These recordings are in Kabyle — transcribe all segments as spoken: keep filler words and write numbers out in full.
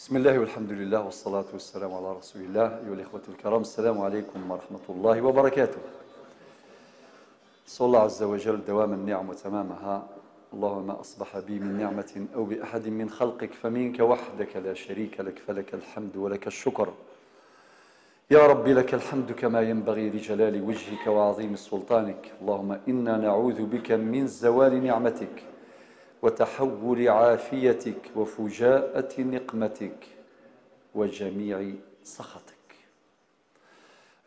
بسم الله والحمد لله والصلاة والسلام على رسول الله. أيها الإخوة الكرام، السلام عليكم ورحمة الله وبركاته. نسأل الله عز وجل دوام النعم وتمامها. اللهم ما أصبح بي من نعمة أو بأحد من خلقك فمنك وحدك لا شريك لك، فلك الحمد ولك الشكر. يا رب، لك الحمد كما ينبغي لجلال وجهك وعظيم سلطانك. اللهم إنا نعوذ بك من زوال نعمتك وتحول عافيتك وفجاءة نقمتك وجميع سخطك.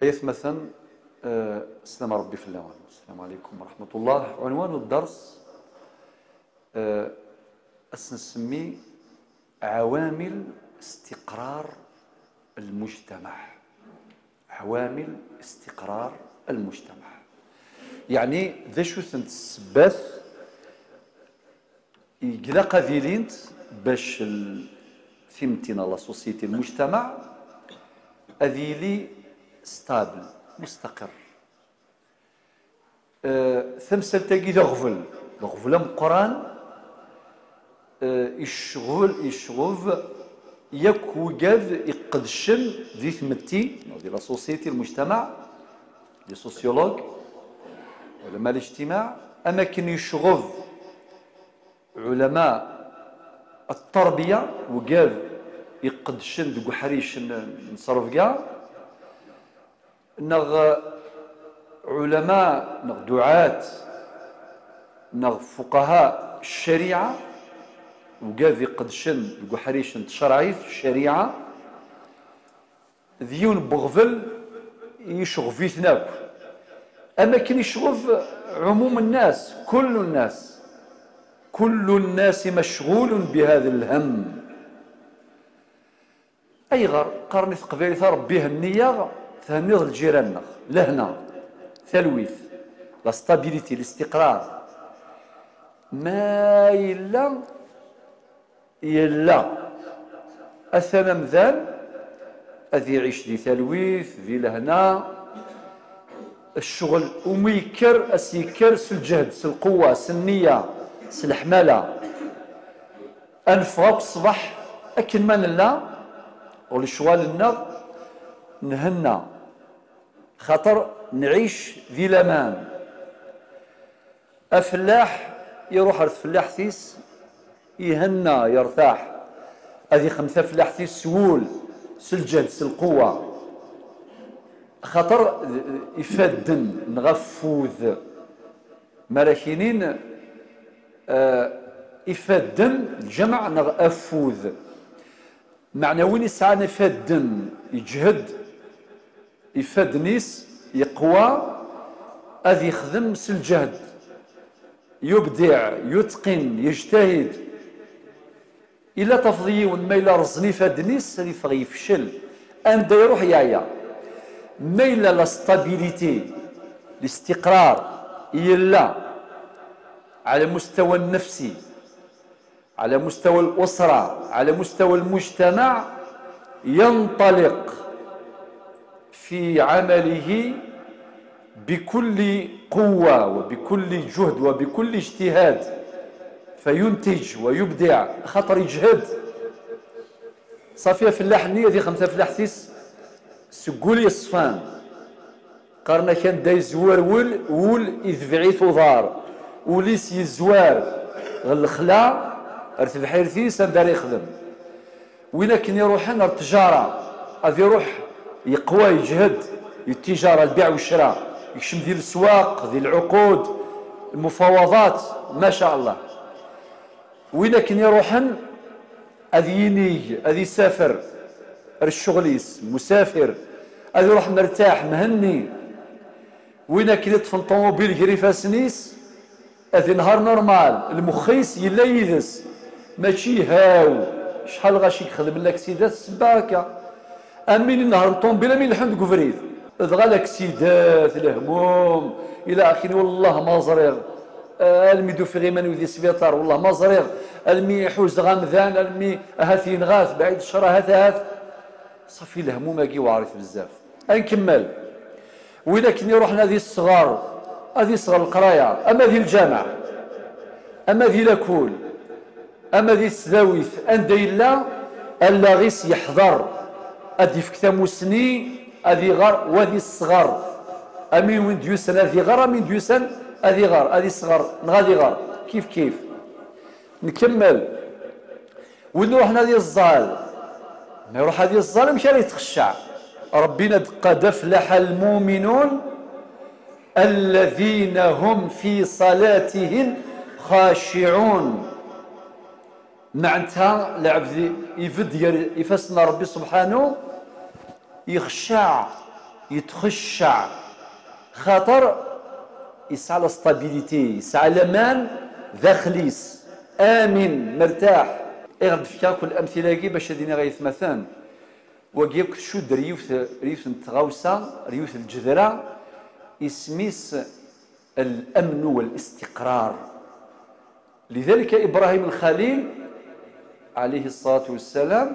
Ay atmaten, eh, sslam Rebbi fell-awen. السلام عليكم ورحمة الله. عنوان الدرس, eh, ad s-nsemmi عوامل استقرار المجتمع. عوامل استقرار المجتمع. يعني, d acu-tent ssebbat i ilaq ad ilint bac l-, timetti neɣ la société, المجتمع, ad yili stable, مستقر. Eh, tamsalt-agi d aɣbel, d aɣbel ameqqran, eh, icɣel, icɣeb yakk wigad iqedcen di tmetti, di la société, المجتمع, les sociologues, علماء الاجتماع, am akken yecɣeb علماء التربية, wigad iqedcen deg uḥric n, n ttrebga, neɣ علماء, neɣ دعاة, neɣ فقهاء الشريعة, wigad iqedcen deg uḥric n tcerɛit, الشريعة, d yiwen n weɣbel yecɣeb-iten akk. Am akken yecɣeb عموم الناس, كل الناس, كل الناس مشغول بهذا الهم. Ayɣer qqaren i teqbaylit: "A Rebbi, henni-yaɣ, thenniḍ lǧiran-nneɣ"? Lehna, talwit, la stabilité, الاستقرار. Ma yella, yella. Atan amdan ad iɛic di talwit, di lehna. Ccɣel umi yekker, as yekker s lǧehd, s lqewwa, s nniya, s leḥmala. Ad neffeɣ akk ṣṣbeḥ akken ma nella, ɣer lecɣal-nneɣ, nhenna, xaṭer nɛic di laman. Afellaḥ iruḥ ɣer tfellaḥt-is, ihenna, yertaḥ, ad ixdem tafellaḥt-is s wul, s lǧehd, s lqewwa. Xaṭer ifadden neɣ afud, mi ara k-inin, eh, ifadden, lǧemɛ, neɣ afud. Meɛna win yesɛan ifadden, yeǧhed, ifadden-is yeqwa, ad yexdem s lǧehd, يبدع, يتقن, يجتهد. Illa tafeḍ yiwen, ma yella rrẓen ifadden-is, ad yeffeɣ yefcel. Anda iruḥ yeɛya. Ma yella la stabilité, الاستقرار, yella على مستوى النفسي, على مستوى الأسرة, على مستوى المجتمع, ينطلق في عمله بكل قوة وبكل جهد وبكل اجتهاد, فينتج ويبدع, xaṭer yeǧhed. Ṣafi, afellaḥ-nni ad ixdem tafellaḥt-is seg wul yeṣfan. Qqaren-ak anda yezwar wul, wul idbeɛ-it uḍar. Ul-is yezwar ɣer lexla, ar tebḥirt-is, anda ara yexdem. Win akken iruḥen ar ttjara, ad iruḥ yeqwa, yeǧhed, yettijara, lbiɛ u ccra, yekcem di leswaq, di lɛuqud, lmufawaḍat, ma ca Allah. Win akken iruḥen ad yinig, ad isafer ar ccɣel-is, musafir, ad iruḥ mertaḥ, mhenni. Win akken iṭṭfen ṭumubil gar ifassen-is, ad inehher normal, lmex-is yella yid-s, mačči ihaw. Cḥal ɣac i ixedmen laksidat ssebba akka. Am win inehhren ṭumubil, am win ileḥḥun deg ubrid. Dɣa laksidat, lehmum, ila axir, wallah ma ẓriɣ, almi d-ufiɣ iman-iw di sbiṭar, wallah ma ẓriɣ, almi ḥuzeɣ amdan, almi ahat yenɣa-t, bɛid ccr, ahat, ahat. Ṣafi, lehmum-agi weɛrit bezzaf. Ad nkemmel. Win akken iruḥen ad isɣer, ad isɣer leqraya, ama di lǧameɛ, ama di lakul, ama di tesdawit, anda yella, Allaɣ-is yeḥḍer, ad d-ifk tamusni, ad iɣer, wa ad isɣer. Am win d-yusan ad iɣer, am win d-yusan ad iɣer, ad isɣer, neɣ ad iɣer. Kif kif. Nkemmel. Win iruḥen ad iẓẓal, ma iruḥ ad iẓẓal, amek ara yetxecceɛ? Ṛebbi yenna-d: "Qad aflaḥa lmuminun, alladhina hum fi salatihim xaciɛun." Meɛnta, lɛebd ibedd gar ifassen n Ṛebbi subḥanu, yexceɛ, yetxecceɛ, xaṭer yesɛa la stabilité, yesɛa laman daxel-is, amin, mertaḥ. Ayɣer d-fkiɣ akk lamtila-agi? Bac ad iniɣ i yetmaten, wagi akk tcudd ar yiwet, ar yiwet n tɣawsa, ar yiwet n lǧedra, isem-is الأمن والاستقرار. لذلك إبراهيم الخليل عليه الصلاة والسلام،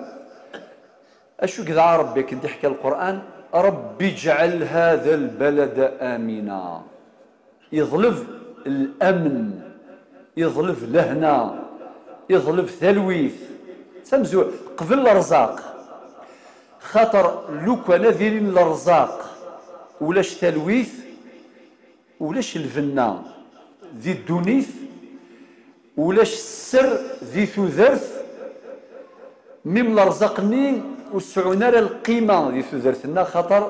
acu i yedɛa Ṛebbi akken d-iḥka Lqur'an? "رب اجعل هذا البلد آمنا." Yeḍleb الأمن, yeḍleb lehna, yeḍleb talwit. Tamzu-, qbel lerẓaq. Xaṭer lukan ad ilin lerẓaq, ulac talwit, ulac lbenna di ddunit, ulac sser di tudert, mim lerẓaq-nni ur seɛɛun ara lqima di tudert-nneɣ, xaṭer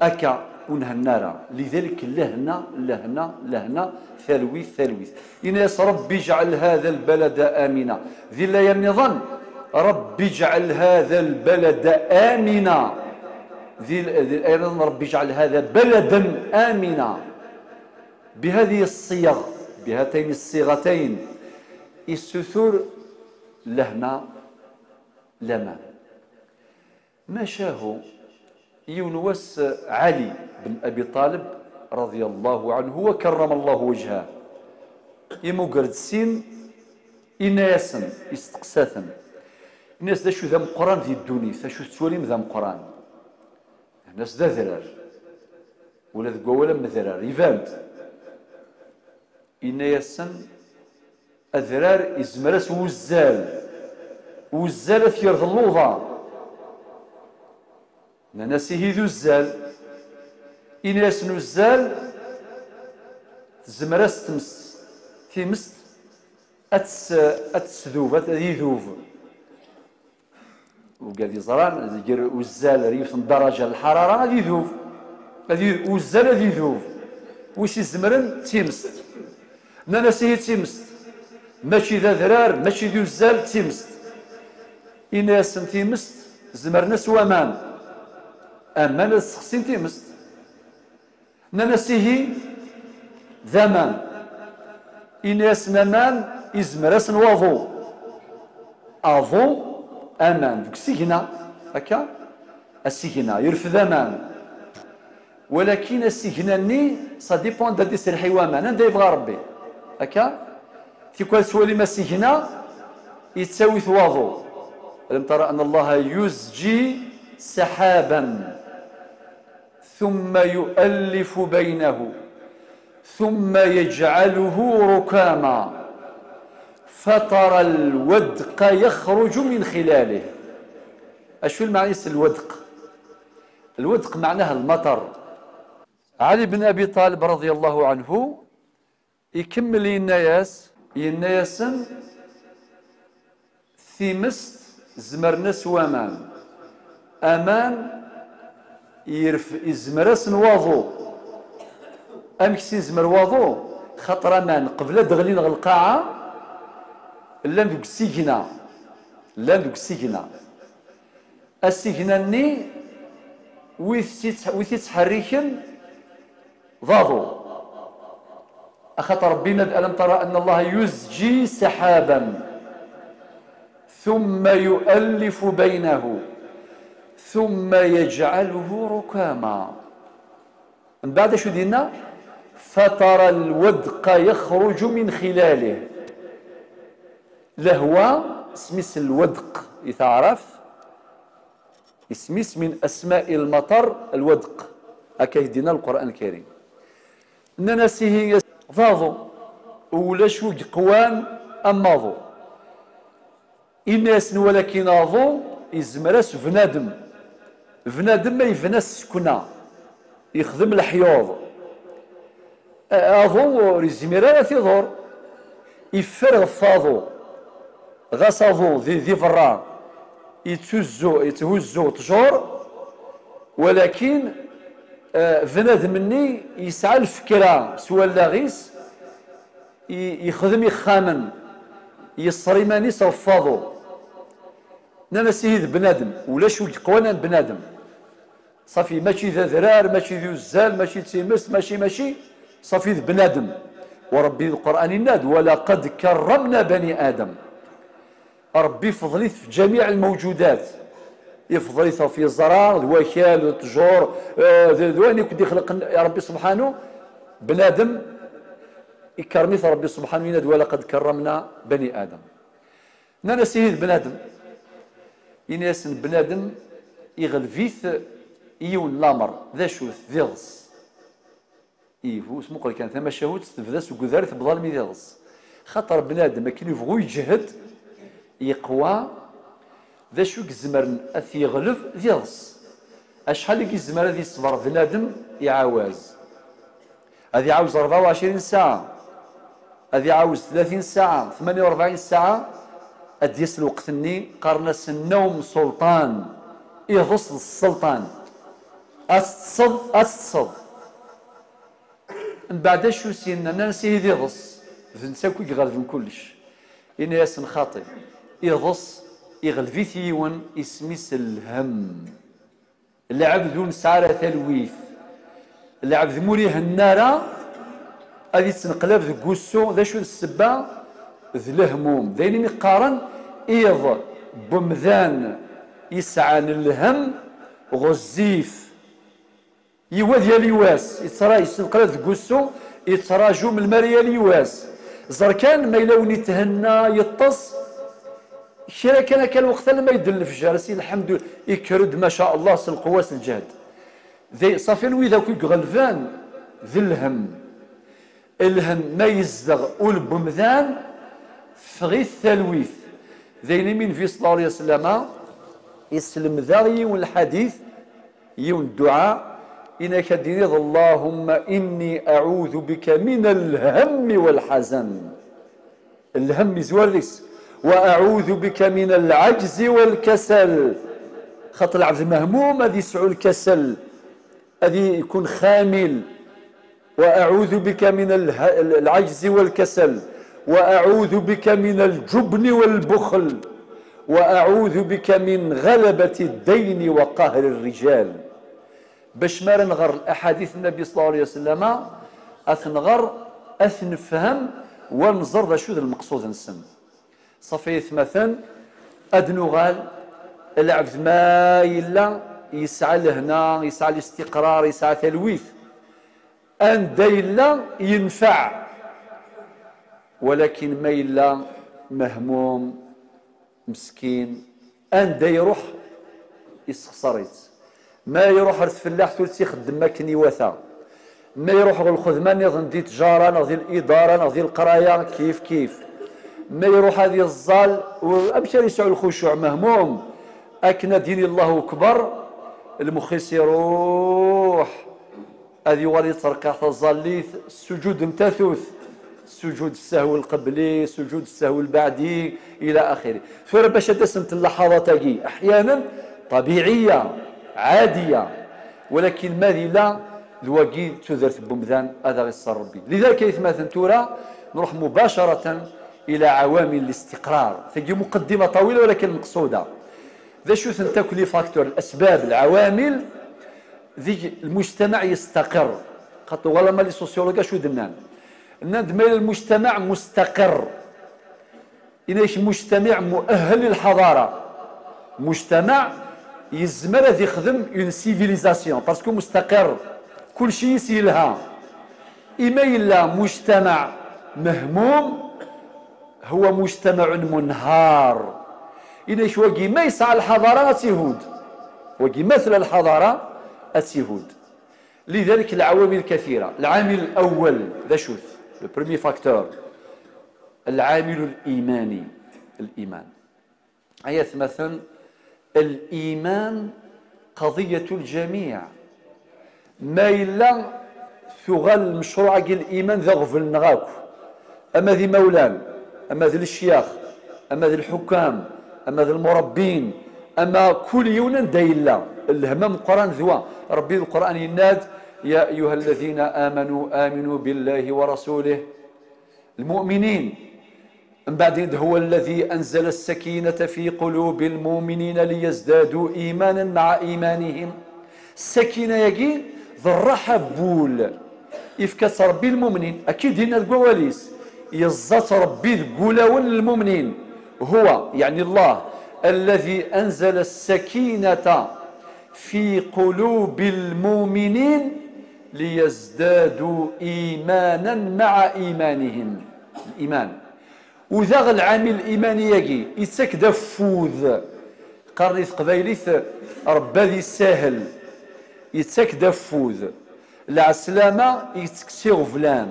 akka ur nhenna ara. Lidalik, lehna, lehna, lehna, talwit, talwit. Yenna-yas: "Ṛebbi ijɛel hada lbalada amina." Di laya nniḍen: "Ṛebbi ijɛel hada lbalada amina." Di, di laya nniḍen: "Ṛebbi ijɛel hada baladan amina." Bihadihi ṣṣiyaɣ, bihatayn ṣṣiɣatayn, issutur lehna, laman. Macahu, yiwen wass, Ɛali ben Abi Ṭalib, raḍiya Llahu ɛanhu wa karrama Llahu wajhah, imuger-d sin, inna-yasen, isteqsa-ten, inna-yas: "D acu d ameqqran di ddunit? Acu tettwalim d ameqqran?" Inna-yas: "D adrar." Ula deg wawal amedrar, iban-d. Inna-yasen: "Adrar izmer-as wuzzal, wuzzal ad t-yerr d luḍa." Nnan-as: "Ihi d uzzal." Inna-yasen: "Uzzal tezmer-as tmes, timest ad tes-, ad tesdub, ad, ad idub." Ugad yeẓran, gar uzzal ar yiwet n ddaraja n lḥarara, ad idub. Ad i-, uzzal ad idub. Wi s-izemren d timest. Nnan-as: "Ihi d timest. Mačči d adrar, mačči d uzzal, d timest." Inna-yasen: "Timest, zemren-as waman. Aman ad ssexsin timest." Nnan-as: "Ihi d aman." Inna-yasen: "Aman izmer-asen waḍu." Aḍu, aman, deg usigna, akka? Asigna, yerfed aman. Walakin asigna-nni, ça dépend anda d-iserreḥ i waman, anda yebɣa Ṛebbi. Akka? Tikwal tettwalim asigna, yettawi-t waḍu. Alam tara anna Allaha yuzji saḥaban. ثم يؤلف بينه ثم يجعله ركاما فترى الودق يخرج من خلاله. Acu lmeɛna-s lwedq? Lwedq meɛnah lmaṭer. Ɛli ben Abi Ṭalib raḍiya Llahu ɛanhu ikemmel yenna-yas, yenna-yasen: "Timest zemren-as waman, aman yerf-, izmer-asen waḍu." Amek s-izmer waḍu? Xaṭer aman, qbel ad d-ɣlin ɣer lqaɛa, llan deg usigna. Llan deg usigna. Asigna-nni, wi t-, wi t-ittḥerriken d aḍu. Axaṭer Ṛebbi yenna-d: "Alam tara anna Allaha yuzji saḥaban, thumma yu'allifu baynahu, thumma yaj'aluhu rukama." Mbeɛd acu d-yenna? "Fatara lwadqa yaxruju min xilalih." Lehwa, isem-is lwadq i taɛrabt, isem-is min asma'i lmaṭer lwadq. Akka i d-yenna Lqur'an Lkarim. Nnan-as: "Ihi d aḍu, ulac wi yeqwan am waḍu." Inna-yasen: "Walakin aḍu Izmer-as bnadem. Bnadem ma yebna ssekna, yexdem leḥyuḍ. A-, aḍu ur yezmir ara ad t-iḍur. Iffer ɣef waḍu. Ɣas aḍu di, di berra, yettuzzu, yetthuzzu ṭṭjur, walakin, eh, bnadem-nni yesɛa lfekra s wallaɣ-is, i-, yexdem ixxamen, yeṣṣer iman-is ɣef waḍu. Nnan-as ihi d bnadem, ulac ur yeqwan am bnadem. Ṣafi, mačči d adrar, mačči d uzzal, mačči d timest, mačči, mačči, ṣafi d bnadem. U Ṛebbi di Lqur'an yenna-d: "Walaqad karramna bani Adam." Ṛebbi ifḍel-it fi jamiɛ lmawǧudat. Ifḍel-it ɣef yeẓra, d wakal, d ṭṭjur, eh, d, d wayen akk d-ixleqen Ṛebbi subḥanu, bnadem, ikerrem-it Ṛebbi subḥanu, yenna-d: "Walaqad karramna bani Adam." Nnan-as ihi d bnadem. Ini-asen bnadem iɣleb-it yiwen lamer. D acu-t? D iḍes. Ihi, smuqel kan tamacahut, tebda seg udrar tebḍa almi d iḍes. Xaṭer bnadem akken yebɣu yeǧhed, yeqwa, d acu i izemren ad t-yeɣleb? D iḍes. Acḥal i yezmer ad yeṣber bnadem iɛawaz? Ad iɛawez rebɛa u ɛecrin ssaɛa, ad iɛawez tlatin ssaɛa, tmanya u rebɛin ssaɛa, ad d-yas lweqt-nni qqaren-as nnawm sulṭan, iḍes d sselṭan. Ad teṭṭseḍ, ad teṭṭseḍ. Mbeɛd acu s-yenna? Nnan-as ihi d iḍes, d netta akk i iɣelben kullec. Ini-asen xaṭi, iḍes iɣleb-it yiwen, isem-is lhemm. Lɛebd ur nesɛi ara talwit. Lɛebd ma ur ihenna ara, ad ittneqlab deg wussu. D acu d ssebba? D lehmum. D ayen imi qqaren iḍ n umdan yesɛan lhemm ɣezzif. Yiwad yal yiwas, yettra, yessenqlab deg wussu, yettraju melmi ara yali yiwas. Ẓer kan, ma yella win ithenna, yeṭṭes, kra kan akka lweqt alamma yedden lefjer, si lḥemdu, ikker-d, ma sha Allah, s lqewwa, s lǧehd. Di, ṣafi, wid akk i iɣelben, d lhemm. Lhemm ma yezdeɣ ul n umdan, teffeɣ-it talwit. D ayen imi Nnbi ṣella Llahu ɛalayhi wa sallama isselmed-aɣ yiwen lḥadit, yiwen dduɛa, inak ad d-tiniḍ: "Allahumma inni a'udhu bika min al-hammi wal-hazan." Lhemm izwar deg-s. "Wa a'udhu bika min al-ajzi wal-kasal." Xaṭer lɛebd mehmum ad yesɛu lkasal, ad ikun xamil. "Wa a'udhu bika min al-, al-, al-ajzi wal-kasal. Wa a'udhu bika min al-jubni wal-bukhl. Wa a'udhu bika min ghalabati ad-dayni wa qahri ar-rijal." Bac mi ara nɣer aḥadit n Nnbi ṣella Llahu ɛalayhi wa sallama, ad t-nɣer, ad t-nefhem, wa nẓer d acu d lmeqṣud-nsen. Ṣafi, ay atmaten, ad nuɣal, lɛebd ma yella yesɛa lehna, yesɛa listiqrar, yesɛa talwit, anda yella yenfeɛ, walakin ma yella mehmum, meskin, anda iruḥ, yessexṣer-itt. Ma iruḥ ar tfellaḥt, ur tt-ixeddem akken iwata. Ma iruḥ ɣer lxedma nniḍen, di tjara neɣ di lidara neɣ di leqraya, kif kif. Ma iruḥ ad yeẓẓal, u-, amek ara yesɛu lxucuɛ? Mehmum. Akken ad yini Allahu Akbar, lmux-is iruḥ. Ad yuɣal yettreqqiɛ taẓallit, sujud n tatut, sujud ssehw lqebli, sujud ssehw lbeɛdi, ila axiri. Tura bac ad d-asent llaḥaḍat-agi, aḥyanan ṭabiɛiya, ɛadiya, walakin ma d illa d wagi d tudert n wemdan, ad aɣ-iṣṣer Rebbi. Lidalik, ay atmaten, tura nruḥ mubacaratan ila ɛawamil listiqrar. Tagi muqeddima ṭawila, walakin lmeqsuda. D acu-tent akk les facteurs, lasbab, lɛawamil, deg lmujtamaɛ yestaqir. Xaṭer uɣal ama les sociologues acu d-nnan? Nnan-d ma yella lmujtamaɛ mustaqir, inak mujtamaɛ muahel i lḥaḍara, mujtamaɛ yezmer ad ixdem une civilisation, parce que mustaqir, kulci-is yelha. I ma yella mujtamaɛ mehmum, هو مجتمع منهار. Inak wagi ma yesɛa lḥaḍara ad tt-ihud. Wagi ma tella lḥaḍara ad tt-ihud. لذلك العوامل كثيرة. العامل الأول d acu-t? Le premier facteur. العامل الإيماني. الإيمان. Ay atmaten, الإيمان قضية الجميع. Ma yella tuɣal lmecruɛ-agi n liman d aɣbel-nneɣ akk, ama d imawlan, ama d lecyax, ama d lḥukam, ama d lmurabbin, ama kul yiwen anda yella, lhem ameqqran d wa. Rebbi deg Lqur'an yenna-d: يا أيها الذين آمنوا آمنوا بالله ورسوله. Lmuminin. Mbeɛd, هو الذي أنزل السكينة في قلوب المؤمنين ليزدادوا إيمانا مع إيمانهم. Ssakina-agi d rraḥa n wul. Ifka-tt Rebbi i lmumnin, akka i d-yenna deg wawal-is. Yeẓẓa-tt Rebbi deg wulawen n lmumnin. هو, yeɛni Allah, الذي أنزل السكينة في قلوب المؤمنين ليزدادوا إيمانا مع إيمانهم. Iman. U daɣ lɛamil imani-agi, yettak-d afud. Qqaren i teqbaylit: Rebbi ad isahel. Yettak-d afud. Lɛeslama yettekkes iɣeblan.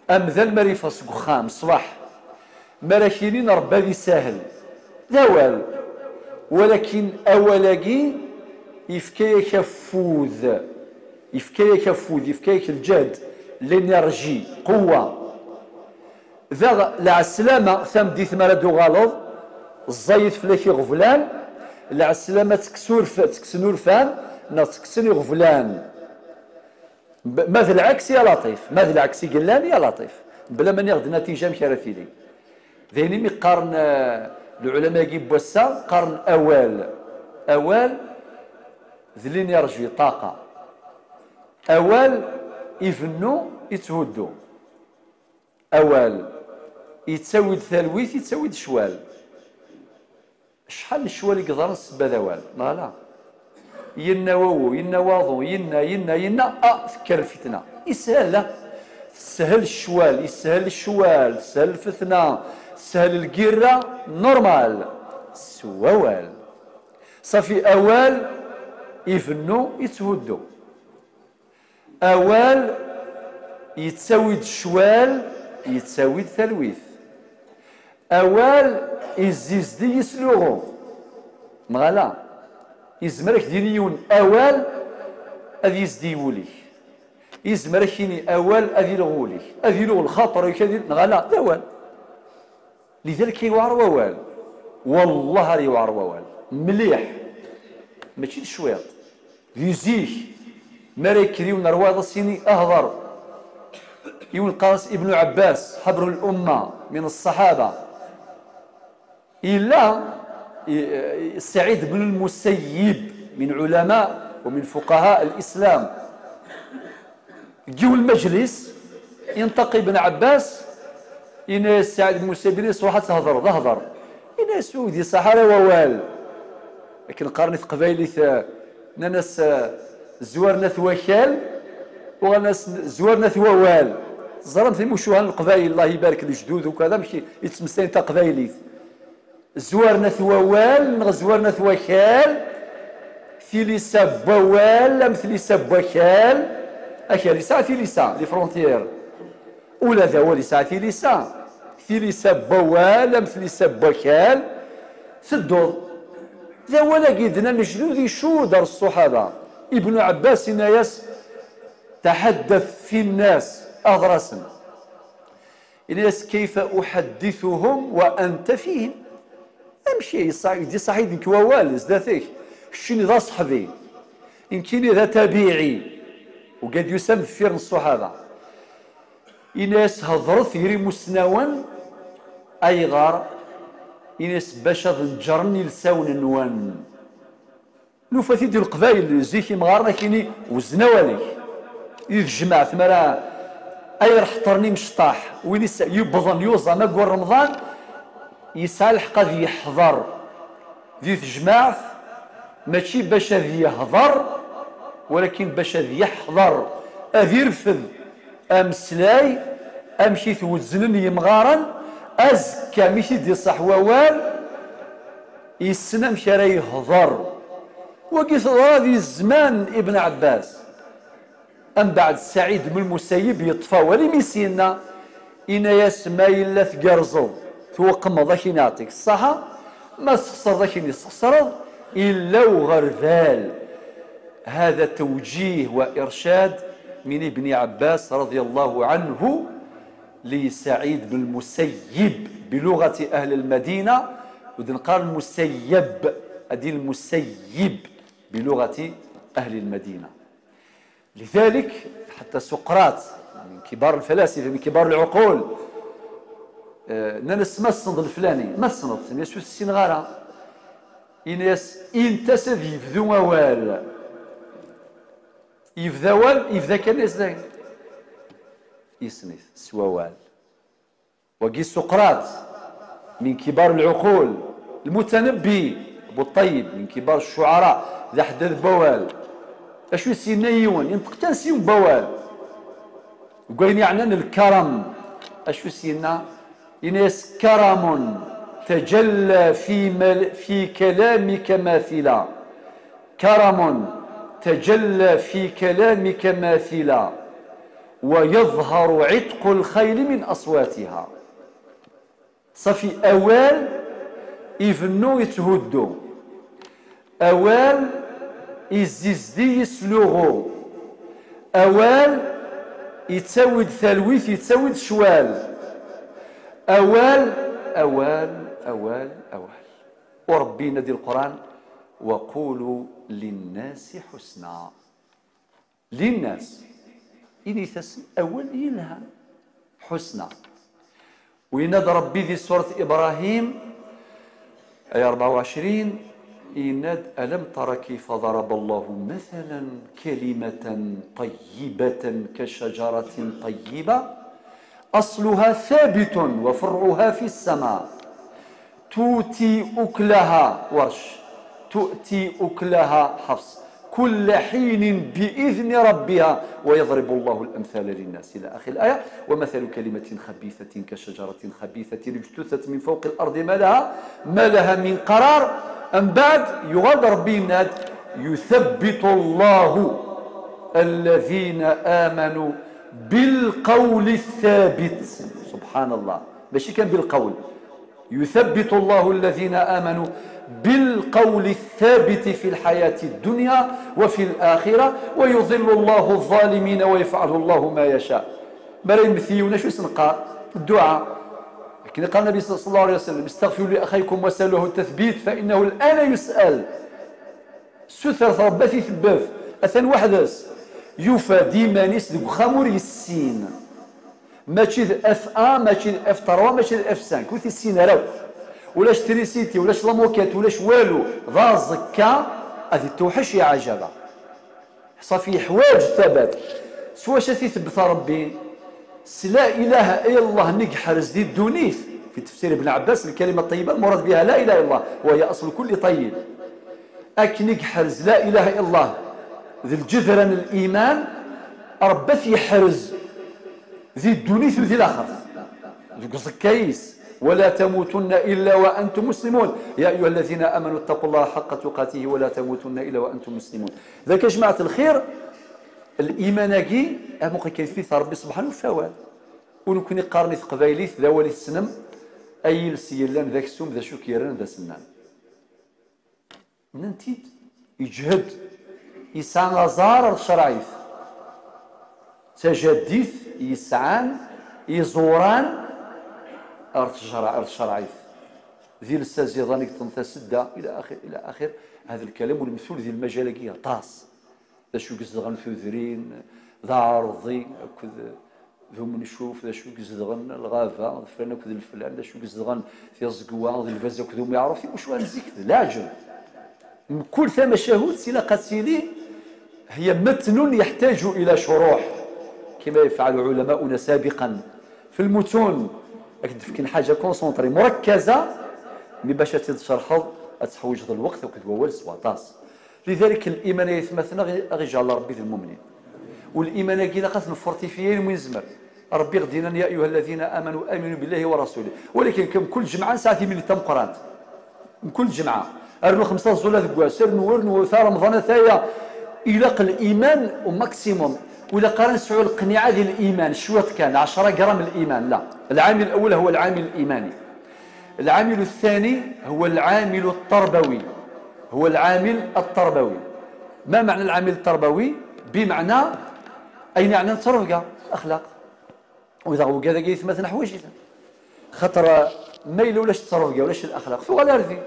Amdan mi ara yeffeɣ seg uxxam ṣṣbeḥ, mi ara k-inin Rebbi ad isahel, d awal. Walakin awal-agi yefka-yak afud, yefka-yak afud, yefka-yak lǧehd, l'énergie, quwwa. Daɣ lɛeslama tameddit mi ara d-tuɣaleḍ, ẓẓayit fell-ak iɣeblan, lɛeslama ttekkes urf-, ttekksen urfan, neɣ ttekksen iɣeblan. B-, ma d lɛeks ya Laṭif, ma d lɛeks i yellan ya Laṭif, bla ma niɣ-d natija amek ara tili. D ayen imi qqaren, eh, lɛulama-agi n wass-a, qqaren awal. Awal d l'énergie, ṭaqa. Awal ibennu, itthuddu. Awal yettawi-d talwit, yettawi-d ccwal. Acḥal n ccwal i yeḍran s ssebba d awal, neɣ ala? Yenna wawu, yenna waḍu, yenna, yenna, yenna, ah, tekker lfitna. Yeshel, ah. Teshel ccwal, yeshel ccwal, teshel lfetna, teshel lgirra, normal. S wawal. Ṣafi, awal ibennu, yetthuddu. Awal yettawi-d ccwal, yettawi-d talwit. Awal izzizdi, yesluɣu. Neɣ ala? Yezmer ad k-d-yini yiwen awal ad yezdi wul-ik. Yezmer ad k-yini awal ad iluɣ wul-ik, ad iluɣ lxaṭer-ik, ad il-, neɣ ala? D awal. Lidalik yewɛer wawal. Wallah ar yewɛer wawal. Mliḥ. Mačči d cwiṭ. Di zik, mi ara yekker yiwen ar wayeḍ ad s-yini: "Hder." Yiwen qqaren-as Ibnu Ɛebbas, ḥebru l-umma, min ṣṣaḥaba. Yella, i, i, Saɛid ibn al-Musayyib, min ulama wa min fuqaha al-Islam. Deg yiwen lmejlis, inṭeq Ibn Ɛebbas, yenna-yas Saɛid ibn Musayyib, yenna-yas: "Ruḥ ad thedreḍ, hder." Yenna-yas: "Ur d-iṣaḥ ara wawal." Akken qqaren i teqbaylit, eh, nnan-as, eh, "Zwaren at wakal", uɣalen-as: "Zwaren at wawal." Teẓram timucuha n Leqbayel, Allah ibarek lejdud ukad, amek i, i ttmeslayen taqbaylit. Zwaren at wawal neɣ zwaren at wakal? Tilisa n wawal am tlisa n wakal? Akal yesɛa tilisa, les frontières. Ula d awal yesɛa tilisa. Tilisa n wawal am tlisa n wakal? Tedduḍ. D awal-agi d-nnan lejdud icudd ar ṣṣuḥaba. Ibnu Ɛebbas yenna-yas: "Taḥaddat fi nnas", hder-asen. Yenna-yas: "Kayfa uḥaddithuhum wa anta fihim?" Amek i d-iṣaḥ-, i d-iṣaḥ yid-k wawal zdat-k? Keččini d aṣeḥbi, nekkini d atabiɛi, ugad yusan deffir n ṣṣuḥaba. Yenna-yas: "Hedret gar imusnawen." Ayɣer? Yenna-yas: "Bac ad neǧren ilsawen-nwen." Nufa-t-id i Leqbayel, zik imɣaren akini wezzen awal-ik. Di tejmaɛt, mi ara ayer ḥeṭren imecṭaḥ, win is-, yewwḍen yuẓam aggur Remḍan, yesɛa lḥeqq ad yeḥḍer di tejmaɛt, mačči bac ad yehḍer, walakin bac ad yeḥḍer, ad irfed ameslay, amek i t-wezznen yimɣaren, azekka mi t-id-iṣaḥ wawal, yessen amek ara yehḍer. Wagi teḍra di zzman n Ibn Ɛebbas. Ambeɛd Saɛid ibn Musayyib yeṭṭef awal, imi s-yenna, yenna-yas: "Ma yella tgerrzeḍ, tweqmeḍ, ad k-in-aɛṭik ṣṣaḥa, ma tesxeṣreḍ, ad k-in-isxeṣreḍ, Illa uɣerbal. هذا توجيه وإرشاد من ابن عباس رضي الله عنه لسعيد بن المسيب بلغة أهل المدينة، ودنقال المسيب، أدي المسيب بلغة أهل المدينة. لذلك حتى سقراط من كبار الفلاسفة، من كبار العقول، آه، nnan-as: "Ma tessneḍ leflani, ma tessneḍ-t?" Yenna-yas: "Ur t-ssineɣ ara." Yenna-yas: "Int-as ad yebdu awal." Yebda awal, yebda kan, yenna-yas dayen. Yessen-it s wawal. Wagi Suqrat, min kibar lɛuqul, lmutanabbi, Abu Ṭṭayyib, min kibar ccuɛara, d aḥeddad n wawal. Acu i s-yenna yiwen? Yenṭeq kan s yiwen n wawal. Deg wayen yeɛnan lkaram, acu i s-yenna? Yenna-yas: "Karamun tajalla fi mal-, fi kalamika mathila." Karamun tajalla fi kalamika mathila, wa yadhharu itqul khayli min aswatiha. Safi, awal ibennu yetthuddu, awal izzizdi yesluɣu, awal yettawi-d talwit, yettawi-d ccwal, awal, awal, awal, awal. U Ṛebbi yenna di Leqran: "Wa qulu linnasi ḥusna." Linnas, init-asen awal yelhan, ḥusna. U yenna-d Ṛebbi di surat Ibrahim, aya rebɛa u ɛecrin, yenna-d: "Alam tara kayfa daraba Allahu mathalan kalimatan tayyibatan kashajaratin tayyiba asluha thabitun wa far'uha fi ssama." Tu'ti ukulaha, Warc. Tu'ti ukulaha, Ḥafs. Kulla ḥinin bi idni rabbiha, wa yadribu Allahu al-amthala lin-nas, ila axir al-aya. Wa mathalu kalimatin khabithatin ka shajaratin khabithatin ijtuthatu min fawqi al-ardi ma laha, ma laha min qarar. Mbeɛd, yuɣal-d Ṛebbi yenna-d: "Yuthabbitu Allahu alladhina amanu bil qawli thabit." Subhanallah. Mačči kan bil qawl. يثبت الله الذين آمنوا بالقول الثابت في الحياة الدنيا وفي الآخرة ويضل الله الظالمين ويفعل الله ما يشاء. Mi ara yemmet yiwen, acu i s-neqqar? Dduɛa. Akken i yeqqar Nnbi صلى الله عليه وسلم: "استغفروا لأخيكم واسألوه التثبيت فإنه الآن يسأل." Sutret Ṛebbi ad t-itebbet, atan weḥd-s. Yufa-d iman-is deg uxxam ur yessin. Mačči d F un, mačči d F trois, mačči d F cinq, ur t-issin ara akk. Ulac trisiti, ulac la moquette, ulac walu. D aẓekka, ad ittewḥec iɛjaba. Ṣafi, yeḥwaǧ tabat. S wacu ad t-itebbet Ṛebbi? S la ilaha illallah-nni yeḥrez di ddunit. Fi tefsir Ibn Ɛebbas, lkalima ṭṭeyyiba, lmurad biha la ilaha illallah, wa hiya aslu kulli ṭeyyib. Akken i yeḥrez la ilaha illallah d lǧedran n liman, Ṛebbi ad t-yeḥrez di ddunit u di laxert, deg uẓekka-is. ولا تموتن إلا وأنتم مسلمون. يا أيها الذين آمنوا اتقوا الله حق تقاته ولا تموتن إلا وأنتم مسلمون. Dak, a jmaɛat lxir, liman-agi, amuqel kan i t-itebbet Ṛebbi subḥanu f awal. U nekkni qqaren i teqbaylit d awal i tessnem, ay iles yellan d aksum, d acu k-yerran d asennan. Nnan-t-id, yeǧhed, yesɛa aẓar ar tcerɛit. D tajaddit yesɛan iẓuran ar tcerɛ-, ar tcerɛit. D iles aziḍan i yeṭṭen tasedda, ila axir, ila axir. Hada lkalam u lemtul di lmajal-agi aṭas. D acu i izedɣen tudrin, d aɛerḍi akked d umencuf, d acu i izedɣen lɣaba, d flan akked leflan, d acu i izedɣen tiẓegwa, d lbaz akked umiɛruf, timucuha n zik, d leɛǧeb. Mkul tamacahut ilaq ad tili هي متن يحتاج إلى شروح، كما يفعل علماؤنا سابقا في المتون. Ad k-d-fken ḥaǧa concentrée, مركزة, mi bac ad tt-id-tcerḥeḍ, ad teḥwiǧeḍ lweqt akked wawal s waṭas. Lidalik, liman ay atmaten, a ɣ-, a ɣ-iǧɛel Ṛebbi d lmumnin. U liman-agi ilaq ad t-neffortifiya ayen umi nezmer. Ṛebbi i ɣ-d-yennan: "يا أيها الذين آمنوا آمنوا بالله ورسوله." Walakin, mkul ǧemɛa nesɛa timlilit tameqqrant. Mkul ǧemɛa. Rnu xemsa ẓẓula deg wass, rnu, rnu, ta Remḍan, ata-ya. Ilaq liman au maximum. Ur ilaq ara nesɛu lqniɛa di liman, cwiṭ kan, ɛecra gram liman, la. العامل الأول هو العامل الإيماني. العامل الثاني هو العامل التربوي. هو العامل التربوي. ما معنى العامل التربوي؟ بمعنى أين يعني التربية، الأخلاق. وإذا وجد كيف مثلا حوايج، خاطر ما إلا ولاش التربية ولاش الأخلاق ثو غالا رفي.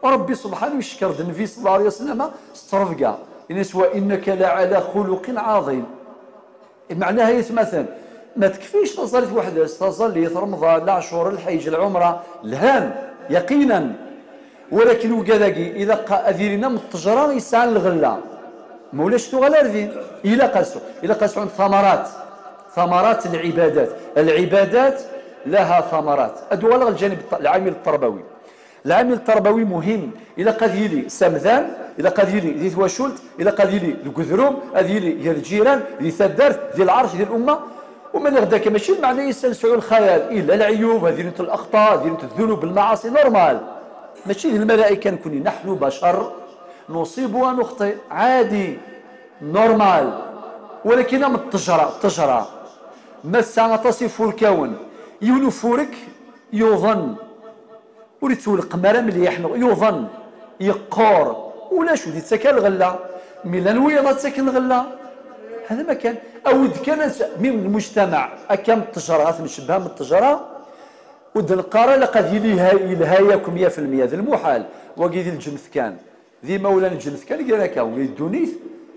ربي سبحانه يشكر النبي صلى الله عليه وسلم ستربية، إن سوى إنك لعلى خلق عظيم. معناها يتمثل، ما تكفيش تظليت وحدة، تظليت رمضان، العشور، الحج، العمرة، الهام يقينا. ولكن وكذاكي إذا قا أذيرنا من التجرة يسعى الغلة، مولاش تو غالا رفي. إلا قاسو، إلا قاسو عند ثمرات، ثمرات العبادات. العبادات لها ثمرات. أدو غالا الجانب الط-، العامل التربوي. العامل التربوي مهم. إلا قاد يلي سمذان، إلا قاد يلي ذي ثواشولت، إلا قاد يلي القذروم، قاد يلي يا الجيران، ذي ثدارت، ذي العرش، ذي الأمة. ومن غدا كما شي معنى يسال سعو الخيال، إلا العيوب، هذه الأخطاء، هذه الذنوب، المعاصي، نورمال. ماشي ذي الملائكة نكوني، نحن بشر نصيب ونخطئ، عادي، نورمال. ولكن من التجرة، التجرة ما ساعة تصف الكون، يولو فورك يوظن، ولتولق مرة مليح، يوظن، يقور، ولا شو دي تسكن الغلة، ميلان ويضا تسكن الغلة. هذا ما كان. أود كان س-، من المجتمع، أكام التجرة، غاث نشبهها من التجرة، ود القارة لقد يلي هاي، يلهايكم مية في المية، هذا المحال، وقيد الجمث كان. ذي مولا الجنة كان يقول لك: "وي الدنيا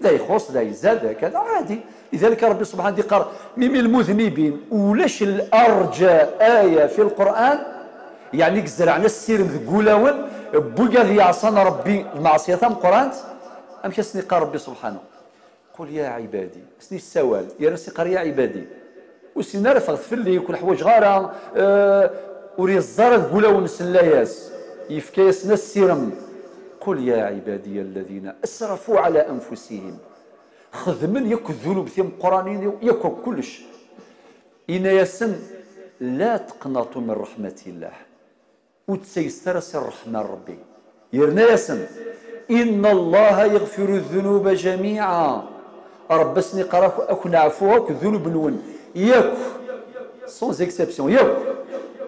لا يخص، لا يزاد، كذا عادي". لذلك ربي سبحانه يقول: "ميم المذنبين"، ولاش الأرجى آية في القرآن، يعني زرعنا السير مذقولاون، بوكا ذي عصانا ربي المعصية ثم قرانت، أم كسني قال ربي سبحانه: "قل يا عبادي"، سني السوال، يا نفسي قال: "يا عبادي". وسينا راه فغت في اللي يكون حوايج غارة، آه، وري الزارة تقول ونسن لا ياس، يفكا ياسنا السيرم. "قل يا عبادي الذين أسرفوا على أنفسهم". خدمن ياك الذنوب ثيم قرانين ياك كلش. إنا ياسن: "لا تقنطوا من رحمة الله". وتسيستر سر الرحمة ربي. يرنا ياسن: "إن الله يغفر الذنوب جميعا". ربي سني قرا أكو نعفوها أكو الذنوب نون. ياك. Sans exception. ياك.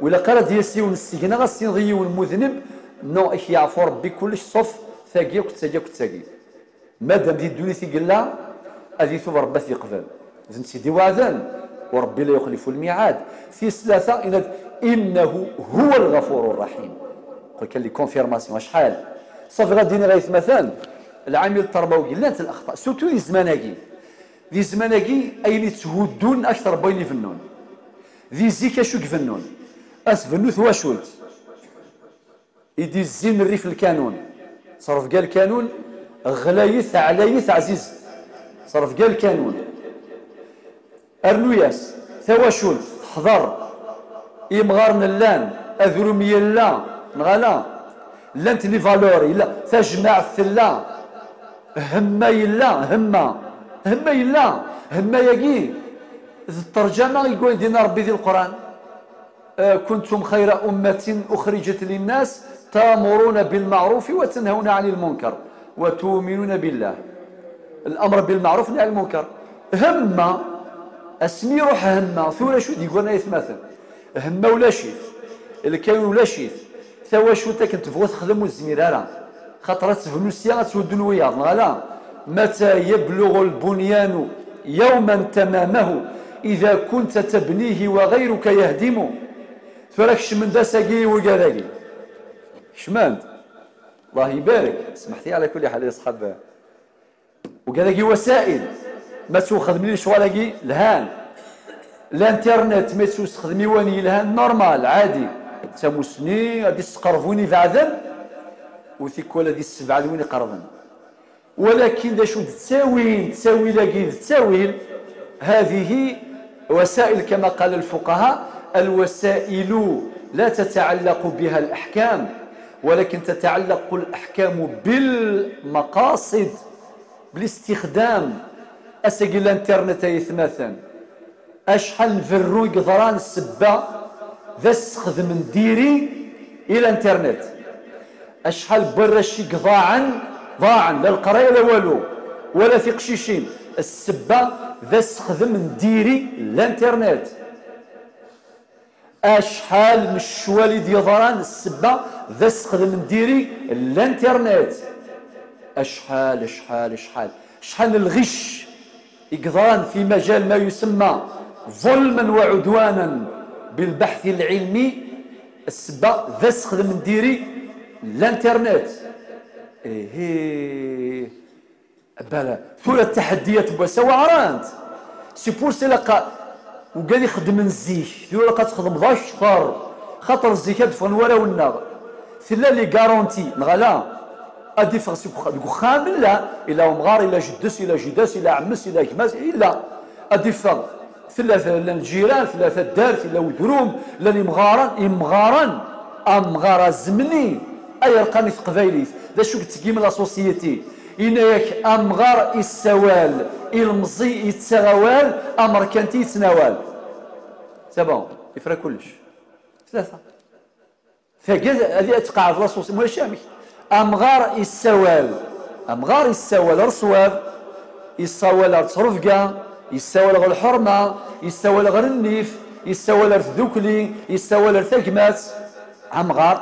ولا قرا ديال سيون السجن، غا سين ضيون مذنب. نو، إيش يعفو ربي كلش صف. ثاقي وكتاقي وكتاقي. مادام دي الدنيا تيقلا، أذي ثوب ربي يقبل. ذن سيدي وعدن، وربي لا يخلف الميعاد. في ثلاثة، إن-، "إنه هو الغفور الرحيم". قل كان لي confirmation، شحال؟ صافي، غادي غيث مثلا، العامل التربوي، لا الأخطاء، surtout دي زماناكي. دي زماناكي، أين تهدون أكثر بين يفنون. دي زيك شو يفنون. أثبنوا ثواشولت. يدي الزين الريف الكانون. صرف قال الكانون، غلايث، علايث، عزيز. صرف قال الكانون. أرنوياس، ثواشولت، تحضر. إمغار نلان، أذروم يلا، نغالا. لانت لي فالور، يلا، تجمع ثلا. همة يلا، همة. همة يلا، همة ياكي. الترجمة يقول دينا ربي ذي القرآن. آه، "كنتم خير أمة أخرجت للناس تأمرون بالمعروف وتنهون عن المنكر وتؤمنون بالله". الأمر بالمعروف والنهي عن المنكر. همة، أسمي روح همة، ثورة شو دي قلنا يثمثل. همة ولا شيث، الكاين ولا شيث، ثوا شو تاكن تبغوا تخدم والزمير هلا. خاطر تبنوا سيا تودوا الوياض، لا. "متى يبلغ البنيان يوما تمامه إذا كنت تبنيه وغيرك يهدم". ثورة كشمن دا ساقي وقاذاقي. كشمن. الله يبارك. سمحتي على كل حال يا صحاب. وقاذاقي وسائل. ما تخدمني شوالاقي الهان. الانترنت ما تخدمي واني الهان نورمال عادي. تموسني غادي تقربوني بعدا. وثيكوال هذه السبعة لوين يقربن. ولكن دا شو تساوين، تساوي لاقي تساوين. هذه وسائل كما قال الفقهاء: "الوسائل لا تتعلق بها الأحكام، ولكن تتعلق الأحكام بالمقاصد، بالاستخدام". أسجل الانترنت يثمثن. Acḥal n berru i yeḍran ssebba d asexdem n diri i l'internet? Acḥal n warrac i yeḍaɛen, ḍaɛen, la leqraya la walu, wala tiqcicin, ssebba d asexdem n diri n l'internet? Acḥal n ccwal i d-yeḍran ssebba d asexdem n diri n l'internet? Acḥal, acḥal, acḥal, acḥal n lɣic i yeḍran fi majal ma yusemma ظلما وعدوانا بالبحث العلمي. Ssebba d asexdem n diri n l'internet. Ihi, bala, tura taḥeddiyat n wass-a weɛrant. Si pur si laqa, ugan ixeddmen zik, tura ilaq ad txedmeḍ akter, xaṭer zik ad d-ffɣen warraw-nneɣ. Tella les garanties, neɣ ala? Ad d-iffeɣ seg uxxam, deg uxxam, illa, illa umɣar, illa jeddes, illa jida-s, illa ɛemmes, illa gma-s, illa. Ad d-iffeɣ. Tella, llan lǧiran, tella taddart, illa udrum, llan imɣaren, imɣaren, amɣar azemni, ay arqam i teqbaylit, d acu yettgim la société? Yenna-yak amɣar issawal, ilmeẓi yettaɣ awal, amerkanti yettnawal. C'est bon, ifra kullec. Tlata. Tagi ad, ad tqeɛɛed la société, mulac amek. Amɣar issawal, amɣar issawal ar ṣṣwab, issawal ar ttrebga, issawal ɣer lḥerma, issawal ɣer nnif, issawal ar tdukli, issawal ar tagmat. Amɣar,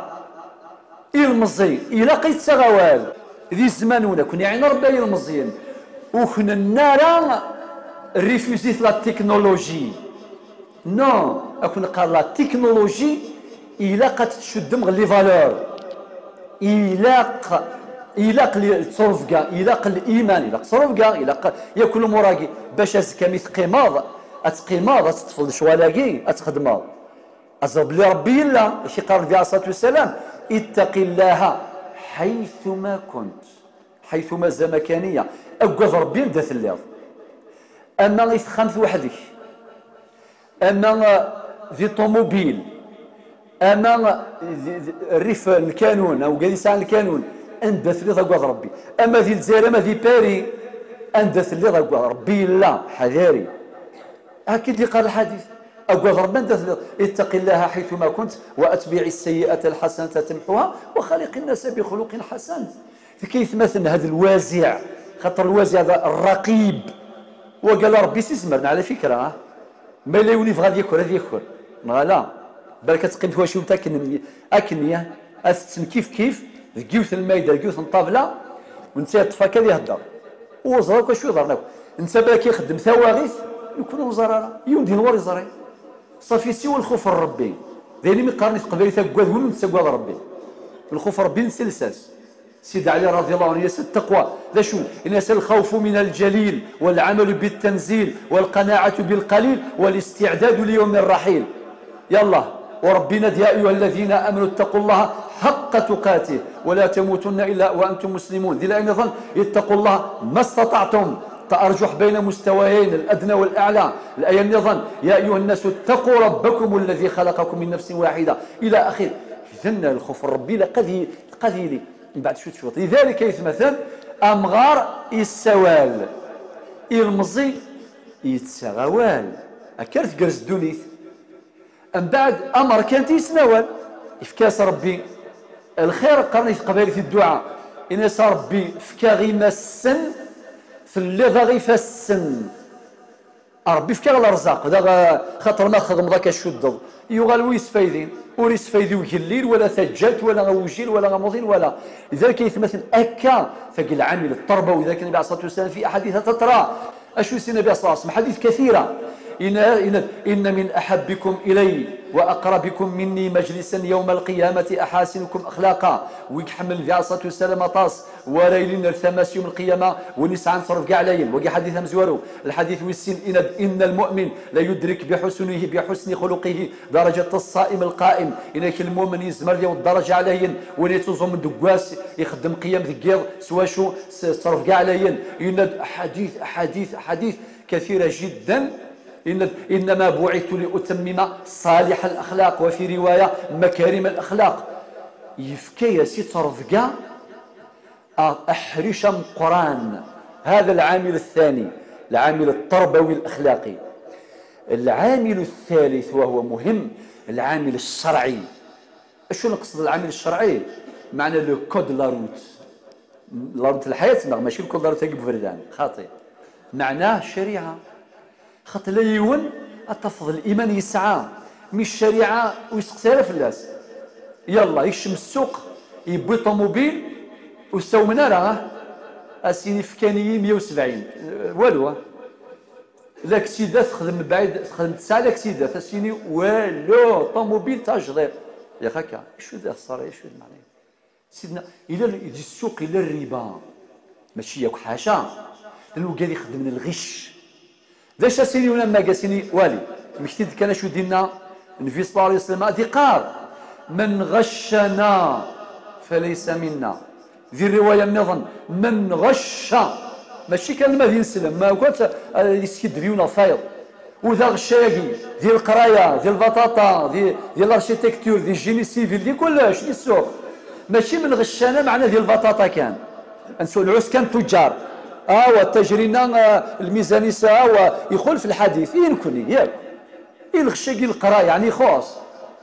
ilmeẓi, ilaq yettaɣ awal. Di zzman-nwen, ad ken-iɛin Rebbi ay ilmeẓyen, ur ken-nenna ara refusez la technologie. Non, ad ken-qqar la technologie, ilaq ad tt-tcuddem ɣer les valeurs. Ilaq, ilaq li-, ttrebga, ilaq liman, ilaq ttrebga, ilaq yakk lumuṛ-agi, bac azekka mi teqqimeḍ, ad teqqimeḍ, ad teṭṭfeḍ lecɣal-agi, ad txedmeḍ. Aẓer belli Rebbi yella, i k-iqqaren di aṣatu wassalam, اتق الله حيثما كنت. حيثما زمكانية. Aggad Rebbi anda telliḍ. Ama i texxamt weḥd-k, ama, uh, di ṭumubil, ama, uh, di, di rrif n lkanun, awgad yesɛan lkanun, anda telliḍ aggad Rebbi. Ama di Lezzayer, ama di Paris, anda telliḍ aggad Rebbi yella, ḥadari. Akka i d-yeqqar lḥadit. Aggad Rebbi anda telliḍ. اتق الله حيثما كنت وأتبع السيئة الحسنة تمحها وخالق الناس بخلق حسن. Tekka yetmaten, hada lwaziɛ, xaṭer lwaziɛ d rraqib. Wagi ala Rebbi i s-izemren, ɛla fikra, ah. Ma yella yiwen yebɣa ad yaker, ad yaker. Neɣ ala? Balak ad teqqim twacult akken, akken ya, ad tetten kif kif, deg yiwet n lmayda, deg yiwet n ṭṭabla, u netta yeṭṭef akka ad ihedder. Ur ẓer akk acu iḍerren akk. Netta balak ixeddem tawaɣit, nekkni ur neẓer ara. Yiwen din ur iẓri. Ṣafi, siwa lxuf n Rebbi. D ayen imi qqaren i teqbaylit aggad win ur nettagad Rebbi. Lxuf n Rebbi netta lsas. Sidi Ɛli رضي الله عنه yenna-as التقوى. D acu? Yenna-as: الخوف من الجليل، والعمل بالتنزيل، والقناعة بالقليل، والاستعداد ليوم الرحيل. Yallah, u Rebbi yenna-d: يا أيها الذين آمنوا اتقوا الله حق تقاته ولا تموتن إلا وأنتم مسلمون. Di layan nniḍen: اتقوا الله ما استطعتم. تأرجح بين مستويين، الأدنى والأعلى. Layan nniḍen: يا أيها الناس اتقوا ربكم الذي خلقكم من نفس واحدة، إلى آخره. Idan lxuf n Rebbi ilaq ad yi-, ilaq ad yili. Mbeɛd cwiṭ cwiṭ. Lidalik ay atmaten, amɣar yessawal, ilmeẓi yettaɣ awal. Akka ara tgerrez ddunit. Mbeɛd amerkanti yettnawal. Yefka-as Rebbi lxir, qqaren i teqbaylit i dduɛa. Ini-as: a Rebbi, fkiɣ-am ifassen, telliḍ-aɣ ifassen. A Rebbi, fkiɣ lerzaq, daɣ, xaṭer ma txedmeḍ akka tcuddeḍ. Yuɣal ur yesfaydi, ur yesfaydi ugellil, wala taǧǧalt, wala awjil, wala amuḍin, wala. Lidalik ay atmaten, akka, tagi lɛamil ṭṭerbawi, lidalik Nnbi ɛalayhi ṣṣalatu wassalam fi aḥadit tatra. Acu i s-yenna Nnbi ṣalla Llahu ɛalayhi wa sallam? Ḥadit kathira. Yenna, yenna: إن من أحبكم إلي وأقربكم مني مجلسا يوم القيامة أحاسنكم أخلاقا. Wi iḥemmlen Nnbi ɛalayhi ṣṣalatu wassalam aṭas, wara yilin ar tama-s yawm lqiyama, win yesɛan ttrebga ɛlayen. Wagi ḥadit amezwaru. Lḥadit wis sin, yenna-d: إن المؤمن ليدرك بحسنه، بحسن خلقه درجة الصائم القائم. Yenna-k lmumen yezmer ad yaweḍ ddaraǧa ɛlayen, win yettuẓumen deg wass, ixeddem qiyam deg yiḍ, s wacu? S, s ttrebga ɛlayen. Yenna-d aḥadit, aḥadit, aḥadit kathira jiddan. Yenna-d: إنما بعثت لأتمم صالح الأخلاق، وفي رواية مكارم الأخلاق. Yefka-yas i ttrebga aḥric ameqqran. هذا العامل الثاني، العامل التربوي الأخلاقي. العامل الثالث وهو مهم، العامل الشرعي. Acu nqesd العامل الشرعي؟ Meɛna le code de la route. La route n lḥayat-nneɣ, mačči le code de la route-agi n uberdan, xaṭi. Meɛna ccariɛa. Xaṭer la yiwen ad tafeḍ liman yesɛa, mi ccariɛa ur yesteqsi ara fell-as. Yalla, yekcem ssuq, yewwi ṭumubil, ur ssawmen ara, ah. As-yini fkan-iyi meyya u sebɛin. Walu, ah. Laksida texdem mebɛid, texdem tesɛa laksida, as-yini walu, ṭumubil tajdiṭ. Yak akka, acu d lexsara, acu d lmeɛna? Sidna, ila di ssuq, ila rriba. Mačči yakk, ḥaca. Llan wigad ixeddmen lɣic. D acu as-yini unamag, as-yini wali. Mmekti-d kan acu d-inna Nnbi ṣella Llahu ɛalayhi wa sallam, ad iqqar: "من غشنا فليس منا." Di rriwaya nniḍen, "من غش." Mačči kan ma d ineslem, ma akk ad, ad yeskiddeb yiwen ɣef wayeḍ. Ur d aɣecca-agi, di leqraya, di lbaṭaṭa, di, di l'architecture, di génie civil, di kullec, di ssuq. Mačči من غشنا, meɛna di lbaṭaṭa kan. Ad nsu-, nɛuss kan tuǧǧar. Awa, ttajer-inna, ah, lmizan-is, awa, ixulef lḥadit. I nekni, yak. I lɣecc-agi n leqraya, yeɛni ixuṣṣ.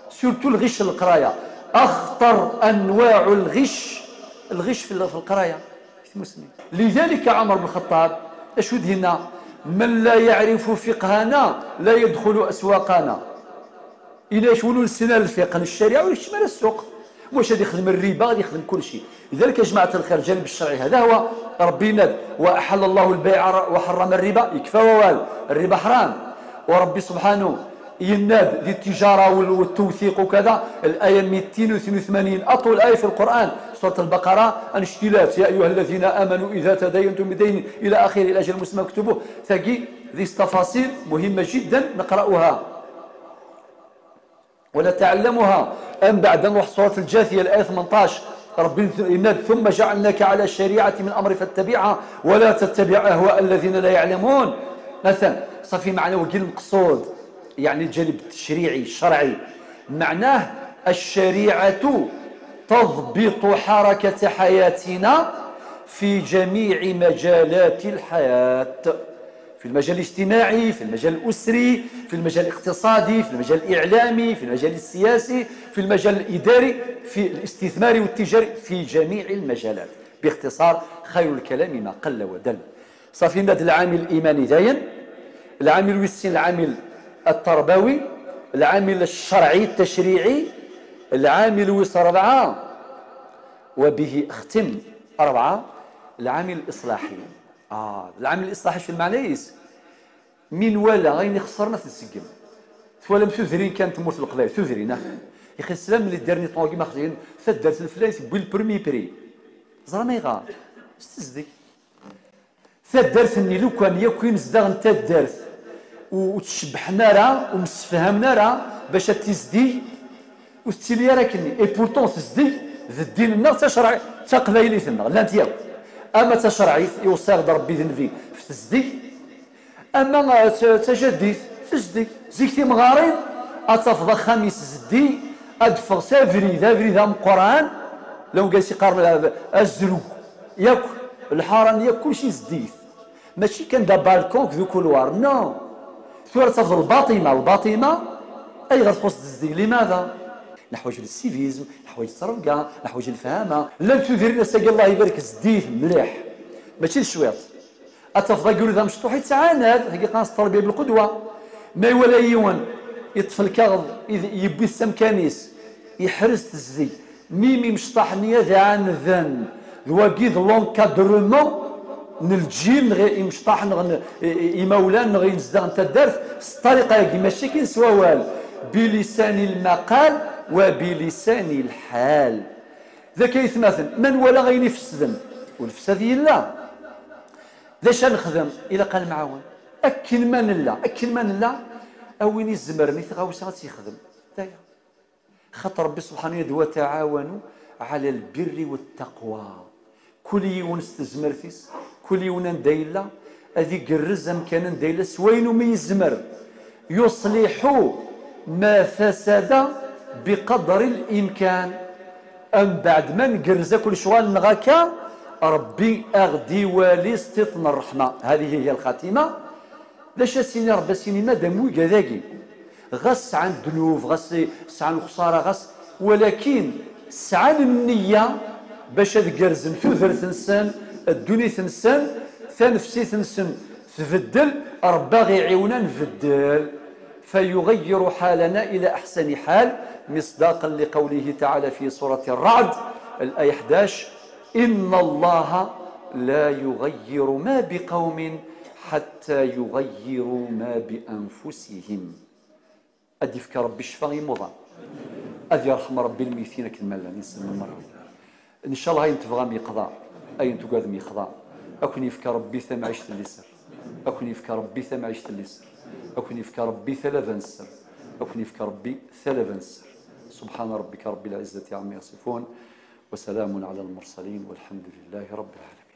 Surtout lɣicc n leqraya. أخطر أنواع الغش, lɣicc fi l-, fi leqraya. Di tmussni. لذلك Ɛmer ben Lxeṭṭab, acu d-yenna: "من لا يعرف فقهنا لا يدخل أسواقنا." Ila kra win ur nessin ara lfiqh n ccariɛa ur yekcim ara ssuq. Maca ad yexdem rriba, ad yexdem kulci. لذلك يا جماعة الخير, الجانب الشرعي هذا هو. Rebbi yenna-d: "وأحل الله البيع وحرم الربا", yekfa wawal, rriba ḥram. U Rebbi subḥanu yenna-d di ttijara wal-, والتوثيق وكذا, الآية ميتين واثنين وثمانين, أطول آية في القرآن, سورة البقرة, anect-ilat: "يا أيها الذين آمنوا إذا تداينتم بدين" إلى آخره، إلى أجل مسمى اكتبوه. Tagi, des tafasiles مهمة جدا نقرأها. ولا تعلمها. Ambeɛd, ad nruḥ surat Lǧathiya, الآية ثمنطاش, Rebbi yenna-d: "ثم جعلناك على شريعة من الأمر فاتبعها ولا تتبع أهواء الذين لا يعلمون." Atan, ṣafi, meɛna wagi lmeqṣud, yeɛni lǧanib ttecṛiɛi, ccerɛi. Meɛnah, الشريعة تضبط حركة حياتنا في جميع مجالات الحياة. في المجال الاجتماعي، في المجال الأسري، في المجال الاقتصادي، في المجال الإعلامي، في المجال السياسي، في المجال الإداري، في الاستثماري والتجاري، في جميع المجالات. باختصار، خير الكلام ما قل ودل. صافي، هذا العامل الإيماني داين، العامل ويسين، العامل التربوي، العامل الشرعي التشريعي، العامل ويس ربعة، وبه أختم، ربعة، العامل الإصلاحي. Ah, lɛamel iṣlaḥ acu lmeɛna-is? Mi nwala ayen ixeṣren ad t-nseggem. Twalam tudrin kan n tmurt n Leqbayel, tudrin, ah. Ixi teslam belli dernier temps-agi ma xedmen taddart n Flayt tewwi le premier prix. Ẓran ayɣer? S tezdeg. Taddart-nni, lukan yakk imezdaɣ n taddart ur, ur tcebḥen ara, ur msefhamen ara bac ad tizdeg, ur tettili ara akkenni. Et pourtant tezdeg d ddin-nneɣ, d tacerɛ-, d taqbaylit-nneɣ, llant yakk. Ama tacerɛit, iweṣṣa-yaɣ-d Rebbi d Nnbi f tezdeg, ama, eh, d ta-, d tajadit, tezdeg. Zik timɣarin, ad tafeḍ axxam-is zeddig, ad d-teffeɣ s abrid, abrid ameqqran, lawan i s-iqqaren, eh, azrug, yakk, lḥara-nni yakk, kulci zeddig. Mačči kan d abalkun akked ukulwar, non. Tura ad tafeḍ lbaṭima, lbaṭima, ayɣer txuṣṣ tezdeg? Limada? Neḥwaǧ le civisme, neḥwaǧ ttrebga, neḥwaǧ lefhama. Llant tudrin ass-agi, Allah ibarek, zeddiget mliḥ. Mačči d cwiṭ. Ad tafeḍ agrud amecṭuḥ yettɛanad, tagi qqaren-as tterbiya belqudwa. Ma iwala yiwen, yeṭṭef lkaɣeḍ, yewwi-t s amkan-is, yeḥrez tezdeg. Mimi imecṭaḥ-nni ad ɛaneden, d wagi d l'encadrement n lǧil, neɣ imecṭaḥ, neɣ n, i, i, imawlan, neɣ imezdaɣ n taddart, s ṭṭariqa-agi, mačči akin s wawal, bilisani lmaqal wa bilisani lḥal. D akka, aytmaten, ma nwala ayen ifesden, u lefsad yella, d acu ad nexdem? Ilaq ad nemɛawen. Akken ma nella, akken ma nella, a win izemren i tɣawsa ad tt-yexdem. D aya. Xaṭer Rebbi subḥanahu yenna-d: "وتعاونوا على البر والتقوى." Kul yiwen s tezmert-is, kul yiwen anda yella, ad igerrez amkan anda yella s wayen umi yezmer. "يصلح ما فسد بقدر الإمكان." Ambeɛd ma ngerrez akk lecɣal-nneɣ akka, Rebbi a ɣ-d-iwali s tiṭ n ṛṛeḥma. هذه هي الخاتمة. D acu as-yini Rebbi? As-yini madam wigad-agi, ɣas sɛan ddnub, ɣas sɛan lexṣara, ɣas, walakin sɛan nniya bac ad gerrzen tudert-nsen, ddunit-nsen, tanefsit-nsen tbeddel, Rebbi a ɣ-iɛiwen ad nbeddel. فيغير حالنا إلى أحسن حال، مصداقا لقوله تعالى في سورة الرعد، الآية حداش: "إن الله لا يغير ما بقوم حتى يغيروا ما بأنفسهم. Ad d-yefk Ṛebbi ccfa i imuḍan. Ad yerḥem Ṛebbi lmeytin akken ma llan, inselmen merra. Ncallah ayen tebɣam yeqḍa, ayen tugadem yexḍa. Ad ken-yefk Ṛebbi tamɛict n liser. Ad ken-yefk Ṛebbi tamɛict n liser. Ad ken-yefk Ṛebbi talaba n sser. Ad ken-yefk Ṛebbi talaba n sser. سبحان ربك رب العزة عما يصفون، وسلام على المرسلين، والحمد لله رب العالمين.